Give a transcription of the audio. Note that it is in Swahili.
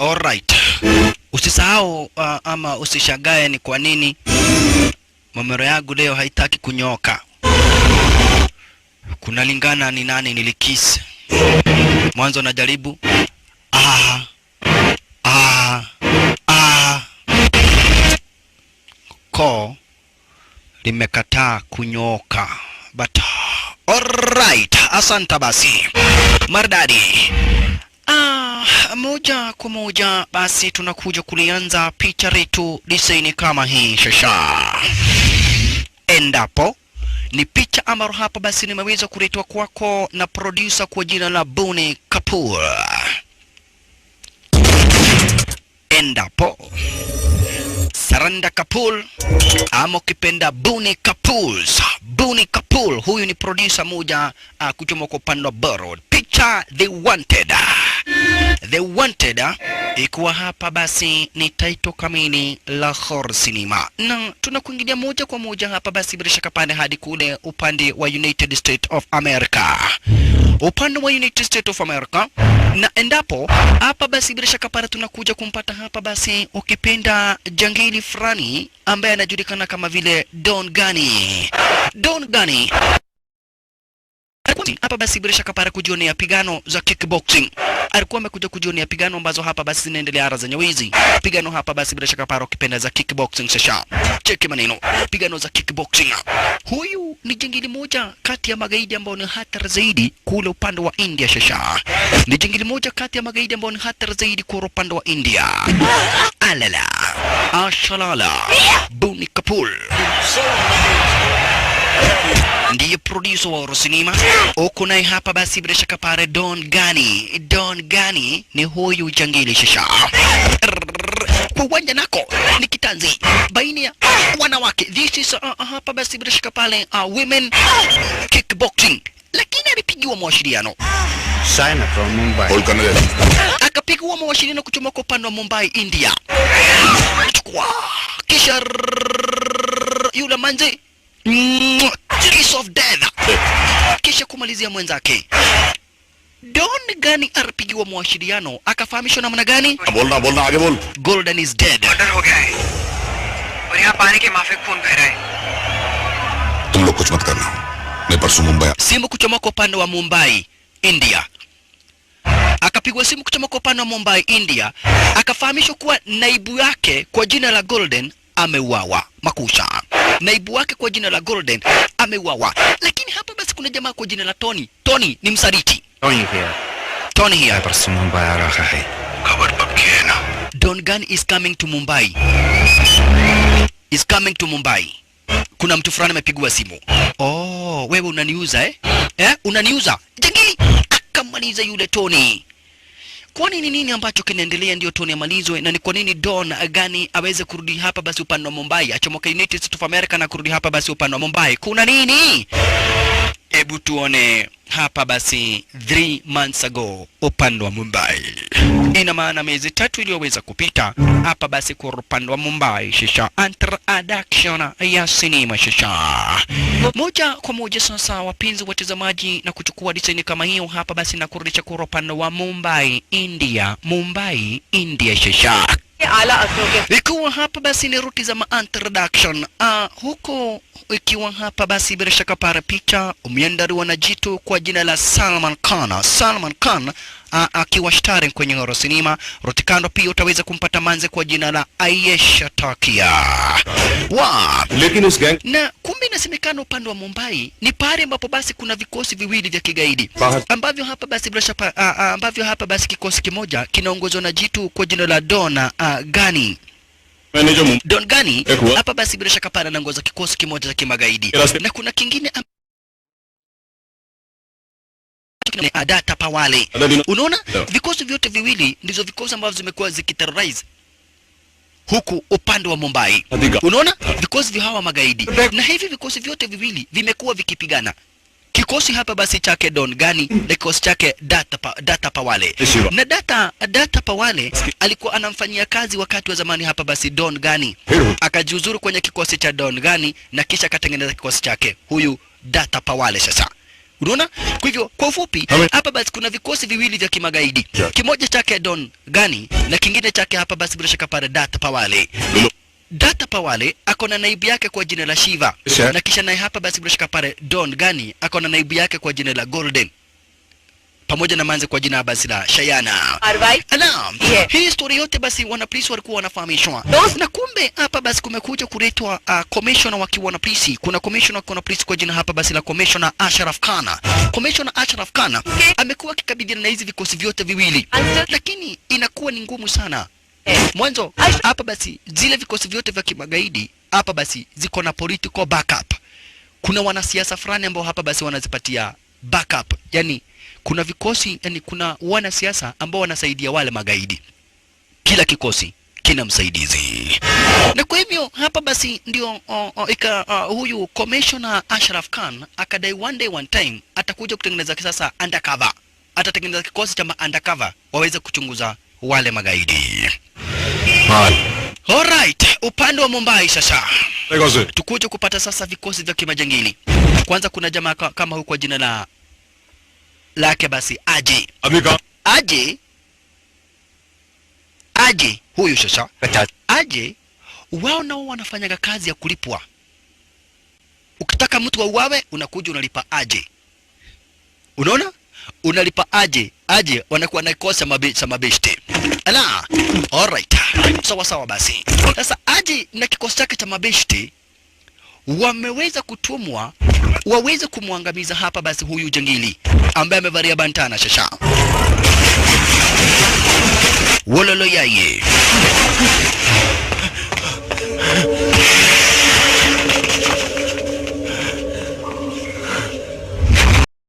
Alright. Usisahau ama usishangae ni kwa nini mamero yangu leo haitaki kunyoka. Kunalingana ni nani nilikisi. Mwanzo najaribu ko limekataa kunyoka. But alright, asante basi. Maridadi. Moja kwa moja basi tunakuja kulianza picha letu design kama hii shasha. Endapo ni picha ambayo hapa basi nimeweza kuletwa kwako na producer kwa jina la Boney Kapoor. Endapo Saranda Kapoor ama ukipenda Boney Kapoor. Boney Kapoor huyu ni producer moja kutoka kwa upande wa Bollywood. Picha The Wanted. The Wanted ikuwa hapa basi ni title kamili la horror cinema. Na tunakuingilia moja kwa moja hapa basi bila shaka pande hadi kule upande wa United States of America. Upande wa United States of America, na endapo hapa basi bila shaka pale tunakuja kumpata hapa basi ukipenda jangili fulani ambaye anajulikana kama vile Don Gani. Don Gani hapa basi bila shaka pale kujionea pigano za kickboxing. Alikuwa amekuja kujionea pigano ambazo hapa basi zinaendelea ara zenye wizi. Pigano hapa basi bila shaka pale ukipenda za kickboxing sasa. Cheki maneno, pigano za kickboxing. Huyu ni jangili moja kati ya magaidi ambao ni hatari zaidi kule upande wa India sasa. Ni jangili moja kati ya magaidi ambao ni hatari zaidi kule upande wa India. Alala, ashalala, Boney Kapoor ndiye producer wa sinema. Uko naye hapa basi bila shaka pale Don Gani. Don Gani ni huyu jangili shasha. Kwa uwanja nako ni kitanzi baina ya wanawake. This is hapa basi bila shaka pale women kickboxing. Lakini alipigiwa mawasiliano China from Mumbai. Akapigiwa mawasiliano kutoka upande wa Mumbai, India. Chukua kisha yule manzi kiss of death. Kisha kumalizia mwenzake. Don Gani alipigiwa mawasiliano akafahamishwa namna gani? Bolna bolna aage bol. Golden is dead. Murder ho gaya hai. Aur yahan pani ke maafik khoon beh raha hai. Tum log kuch mat karna. Main parso Mumbai. Simu kuchomoka upande wa Mumbai, India. Akapigwa simu kuchomoka upande wa Mumbai, India. Akafahamishwa kuwa naibu yake kwa jina la Golden ameuawa. Makusha. Naibu wake kwa jina la Golden ameuawa. Lakini hapa basi kuna jamaa kwa jina la Tony. Tony ni msaliti. Tony here. Tony here. Parso Mumbai aa raha hai. Khabar pakki hai na. Don Gani is coming to Mumbai. Is coming to Mumbai. Kuna mtu fulani amepigwa simu. Oh, wewe unaniuza eh? Eh, unaniuza. Jangili akamaliza yule Tony. Kwa nini nini ambacho kinaendelea ndio Tony amalizwe, na ni kwa nini Don Gani aweze kurudi hapa basi upande wa Mumbai, achomoke United States of America na kurudi hapa basi upande wa Mumbai? Kuna nini? Hebu tuone hapa basi 3 months ago upande wa Mumbai. Ina maana miezi 3 iliyoweza kupita hapa basi kwa upande wa Mumbai shisha introduction ya sinema shisha. Moja kwa moja sasa wapenzi watazamaji, na kuchukua design kama hiyo hapa basi na kurudisha kwa upande wa Mumbai, India. Mumbai, India shisha. Ikiwa hapa basi ni ruti za introduction. Huko ikiwa hapa basi bila shaka para picha umeandaliwa na jitu kwa jina la Salman Khan. Salman Khan akiwa starring kwenye horror cinema. Rotikando pia utaweza kumpata manze kwa jina la Ayesha Takia. Wa. Na kumbe inasemekana upande wa Mumbai ni pale ambapo basi kuna vikosi viwili vya kigaidi ambavyo hapa basi bila shaka ambavyo hapa basi kikosi kimoja kinaongozwa na jitu kwa jina la Don Gani. Don Gani hapa basi bila shaka pale anaongoza kikosi kimoja cha kimagaidi, na kuna kingine Data Pawale. Unaona vikosi vyote viwili ndizo vikosi ambavyo zimekuwa zikiterrorize huku upande wa Mumbai. Unaona vikosi vya hawa magaidi, na hivi vikosi vyote viwili vimekuwa vikipigana. Kikosi hapa basi chake Don Gani na kikosi chake Data Pawale. Na Data Pawale alikuwa anamfanyia kazi wakati wa zamani hapa basi Don Gani. Akajiuzuru kwenye kikosi cha Don Gani na kisha akatengeneza kikosi chake huyu Data Pawale sasa. Unaona? Kwa hivyo kwa ufupi hapa basi kuna vikosi viwili vya kimagaidi. Kimoja chake Don Gani na kingine chake hapa basi bila shaka pale Data Pawale. Data Pawale ako na naibu yake kwa jina la Shiva. Na kisha naye hapa basi bila shaka pale Don Gani ako na naibu yake kwa jina la Golden. Pamoja na manze kwa jina basi la Shayana. Naam. Hii story yote basi wana polisi walikuwa wanafahamishwa. Na kumbe hapa basi kumekuja kuletwa commissioner wa kiwana polisi. Kuna commissioner wa kiwana polisi kwa jina hapa basi la Commissioner Ashraf Khan. Commissioner Ashraf Khan amekuwa akikabiliana na hizi vikosi vyote viwili. Lakini inakuwa ni ngumu sana. Mwanzo hapa basi zile vikosi vyote vya kimagaidi hapa basi ziko na political backup. Kuna wanasiasa fulani ambao hapa basi wanazipatia backup. Yani kuna vikosi, yani kuna wanasiasa ambao wanasaidia wale magaidi. Kila kikosi kina msaidizi. Na kwa hivyo hapa basi ndio huyu Commissioner Ashraf Khan akadai one day one time atakuja kutengeneza kisasa undercover. Atatengeneza kikosi cha undercover waweze kuchunguza wale magaidi. Alright, upande wa Mumbai sasa. Tukuje kupata sasa vikosi vya kimajangili. Kwanza kuna jamaa kama huyu kwa jina la lake basi Aje. Aje Aje huyu sasa. Aje wao nao wanafanya kazi ya kulipwa. Ukitaka mtu auawe unakuja unalipa Aje. Unaona? Unalipa Aje. Aje wanakuwa na kosa mabeshte. Ala. Alright. Sawa sawa basi. Sasa Aje na kikosi chake cha mabeshte wameweza kutumwa waweze kumwangamiza hapa basi huyu jangili ambaye amevalia bantana shasha. Wololo yaye.